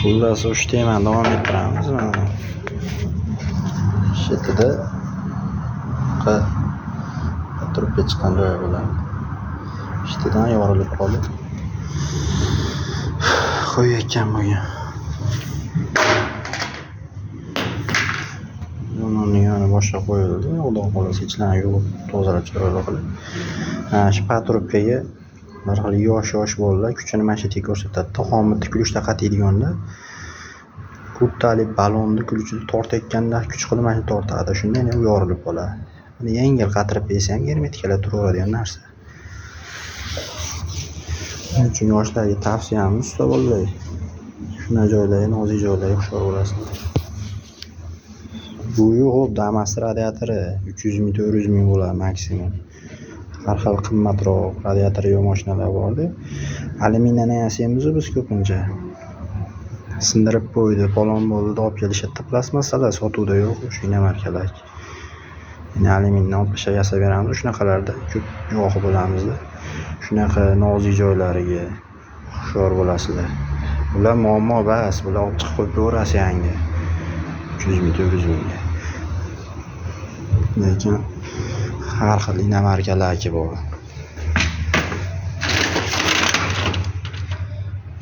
Xullas, o'sha temani davom ettiramiz. Mana chetida trubka chiqqan joyi bo'ladi. Shitidan yorilib qoldi. Qo'yayotgan bo'lgan. Buni yana boshqa qo'yildi. Xudo xohlasa ichlarni yuvib, tozalab chiroyli qilib. Shu patrubkaga bir xil yosh-yosh bolalar kuchini mana shu yerga ko'rsatadi. Xomutni kulishda qatiydiganda xuddi haligi ballonni kulichini tortayotganda kuch qilib mana shu tortadi. Shunda yana u yorilib qoladi. Buni yengil qatirib bersa ham germetikalar turaveradigan narsa. Shuning uchun yoshlarga tavsiyamiz, usta bolalar, shunday joylarga, nozik joylarga hushyor bo'lasizlar. Bu yo'q, Damas radiatori 300 ming, 400 ming bo'ladi maksimum. Har xil qimmatroq radiatori yo'q mashinalar borda. Alyuminiyani yasaymiz biz ko'pincha. Sindirib qo'ydi, falon bo'ldi deb olib kelishadi. Plastmassalar sotuvda yo'q, o'sha inomarkalar. Endi alyuminiydan olib tashlab yasab beramiz. Shunaqalarda ko'p guvohi bo'lamizda. Shunaqa nozik joylariga hushyor bo'lasizlar. Bular muammo bas, bular olib chiqib qo'yib beraverasiz yangi. 300 ming, 400 mingga. Lekin har xil inomarkalarki bor.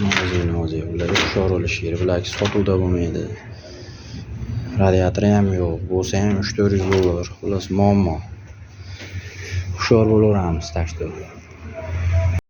Nozik-nozik, ularga hushyor bo'lish kerak. Bularki sotuvda bo'lmaydi. Radiatori ham yo'q, bo'lsa ham 3-400 dollar. Xullas muammo. Hushyor bo'laveramiz, так что.